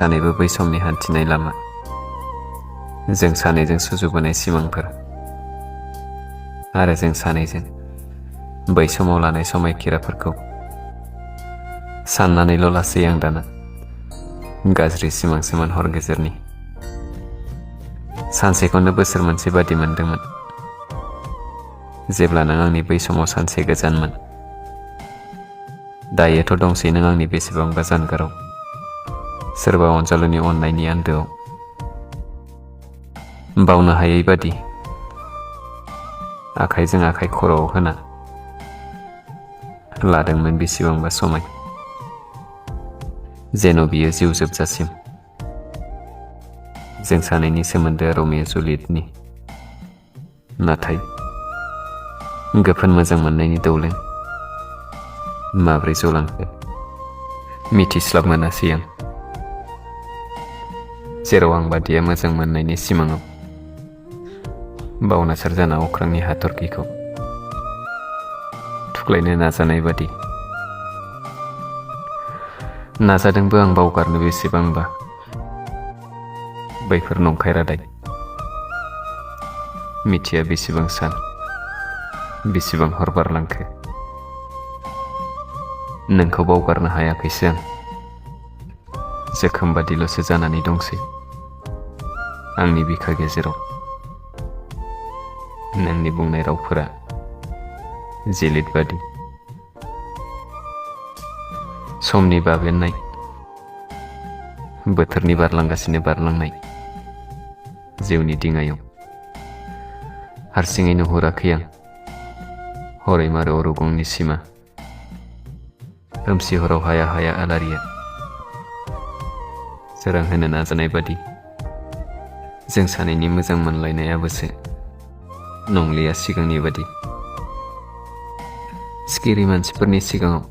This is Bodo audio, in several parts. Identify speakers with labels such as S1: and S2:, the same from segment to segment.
S1: सानैबो बै समनि हान्थिनाय लामा, जों सानैजों सुजुबोनाय सिमांफोर, आरो जों सानैजों बै समाव लानाय समायखिराफोरखौ साननानैल' लासै आं दाना गाज्रि सिमांसोमोन हर गेजेरनि। सानसेखौनो बोसोर मोनसे बादि मोनदोंमोन, जेब्ला नों आंनि बै समाव सानसे गोजानमोन। दायोथ' दंसै नों आंनि बेसेबांबा जानगाराव, सोरबा अनजालुनि अननायनि आन्दोआव। बावनो हायै बादि आखाइजों आखाइ खर'आव होना लादोंमोन बेसेबांबा समाय, जेन' बियो जिउ जोबजासिम जों सानैनि सोमोन्दोआ रमिय' जुलियेटनि। नाथाय गोफोन मोजां मोननायनि दौलें माब्रै जलांखो मिथिस्लाब मोनासै आं। जेराव आं बादिया मोजां मोननायनि सिमाङाव बावनासार जाना अख्रांनि हाथरखिखौ थुख्लायनो नाजानाय बादि नाजादोंबो आं बावगारनो बेसेबांबा बैफोर नंखाय रादाय। मिथिया बेसेबां सान बेसेबां हर बारलांखो, नोंखौ बावगारनो हायाखैसो आं। जोखोम बादिल'सो जानानै दंसै आंनि बिखा गेजेराव। नोंनि बुंनाय रावफोरा जिलिद बादि समनि बाबेननाय, बोथोरनि बारलांगासिनो बारलांनाय जिउनि दिङायाव। हारसिङै नुहुराखै आं हरै मारो अरुगंनि सिमा, खोमसि हराव हाया हाया आलारिया सोरां होनो नाजानाय बादि। जों सानैनि मोजां मोनलायनायाबोसो नंलिया सिगांनि बादि। सिखिरि मानसिफोरनि सिगाङाव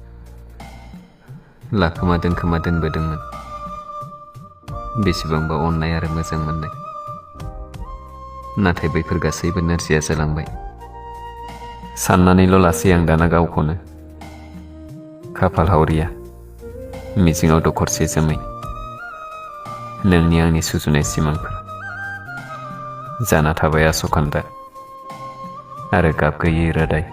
S1: लाखोमा दोनखोमा दोनबोदोंमोन बेसेबांबा अननाय आरो मोजां मोननाय। नाथाय बैफोर गासैबो नोरजिया जालांबाय। साननानैल' लासै आं दाना गावखौनो खाफाल हावरिया, मिजिङाव दखरसे जोमै। नोंनि आंनि सुजुनाय सिमांफोर जाना थाबाय आसखान्दा आरो गाब गैयै रादाय।